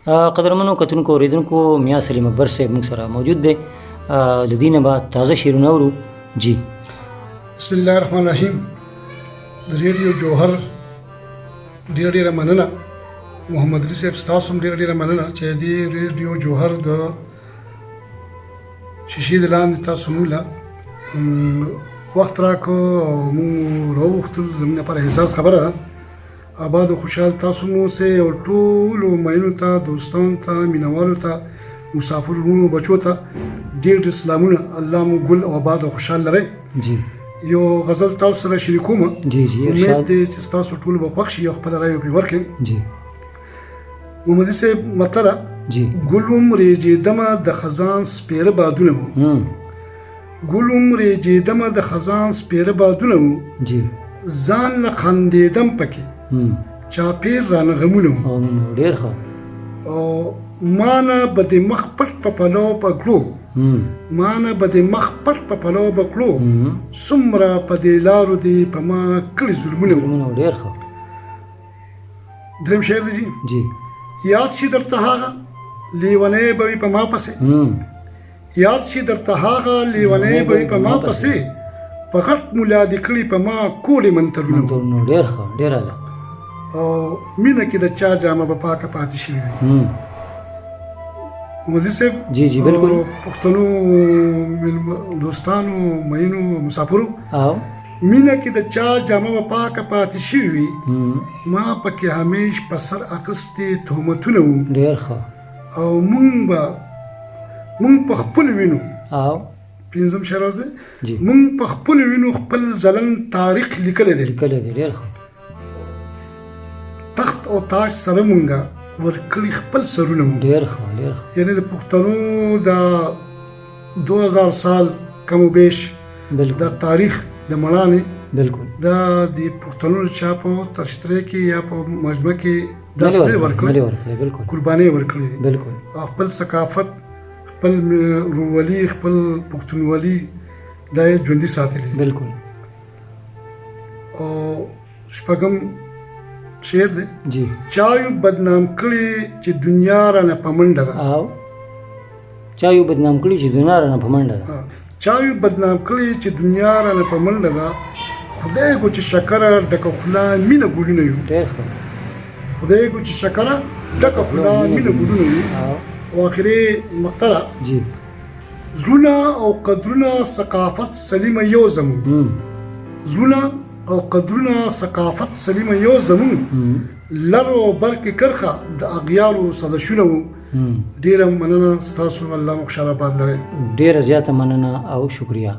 قدرمنو کتونکو اوریدونکو، میا سلیم اکبر صاحب موږ سره موجود دی، له دې نه به تازه شعرونه اورو. جی. بسم الله الرحمن الرحیم. د ریډیو جوهر ډیره ډیره مننه. محمد علي صاحب، ستاسو هم ډیره ډیره مننه چې د ریډیو جوهر د شیشې د لاندې تاسو موږ له وخت راکړو او موږ راوغوښتل. زموږ لپاره اعزاز خبره ده. آباد او خوشحال تاسو مو اوسئ او ټولو مینو ته، دوستانو ته، مینوالو ته، مسافر وروڼو بچو ته ډېر ډېر سلامونه. الله مو ګل او آباد او خوشحال لرئ. یو غزل تاسو سره شریکوم. جی جی امید ارشاد. دی چې تاسو ټول به خوښ شي او خپله رایه پرې ورکړئ. محمدي صاحب، مطلع. ګل وم رېږېدمه د خزان سپېره بادونه وو. ګل وم رېږېدمه د خزان سپېره بادونه وو. ځان له خندېدم پکې چاپېر رانه غمونه وو. غمونه، ډېر ښه. او مانه به د مخ پټ په پلو به کړو. مانه به د مخ پټ په پلو به کړو. څومره په دې لارو دې په ما کړي ظلمونه وو. ظلمونه، ډېر ښه. دریم شعر دی جی. یاد شي درته هغه لیونی به وي په ما پسې. یاد شي درته هغه لیونی به وي په ما پسې، په غټ مولا دې کړي په ما کوډې منترونه وو. منترونه، ډېر ښه، ډېر اعلی. او مینه کې د چا جامه به پاکه پاتې شوې وي. مولوي صاحب. جی جی بالکل. او پښتنو دوستانو، مینو، مسافرو، مینه کې د چا جامه به پاکه پاتې شوې وي، ما پکې همیش په سر اخیستې تهمتونه وو. ډېر ښه. او مونږ به مونږ په خپل وینو پنځم شعر اوس دی. مونږ په خپل وینو خپل ځلن تاریخ لیکلی دی. لیکلی دی، ډېر ښه. تخت او تاج سره مونږه ورکړي خپل سرونه وو. ډېر ښه، ډېر ښه. یعنی د پښتنو د 2000 سال کم و بیش د تاریخ د مړانې دا د پښتنو چا په تشترې کې یا په مجمع کې دا نه څه ورکړي، ورکړي، نه ورکړي، بالکل. قربانۍ ورکړي دي. او خپل ثقافت، خپل ورورولي، خپل پښتونولي دا یې ژوندي ساتلي دي. او شپږم شعر دی. چا یو بدنام کړي چې دنیا رانه په منډه ده. او چا یو بدنام کړي چې دنیا رانه په منډه ده. چا یو بدنام کړي چې دنیا رانه په منډه ده، خدای ګو چې شکره ډکه خوله مینه ګلونه یو. ډېر ښه. خدای ګو چې شکره ډکه خوله مینه ګلونه یو. او اخري مقطع. زړونه او قدرونه ثقافت سلیمه یو زمون. زړونه او قدرونه ثقافت سلیمه یو زمون، لر او بر کې کرښه د اغیارو سدشونه وو. ډیره مننه ستاسو، الله مو خوشحاله آباد لرئ. ډېره زیاته مننه او شکریه.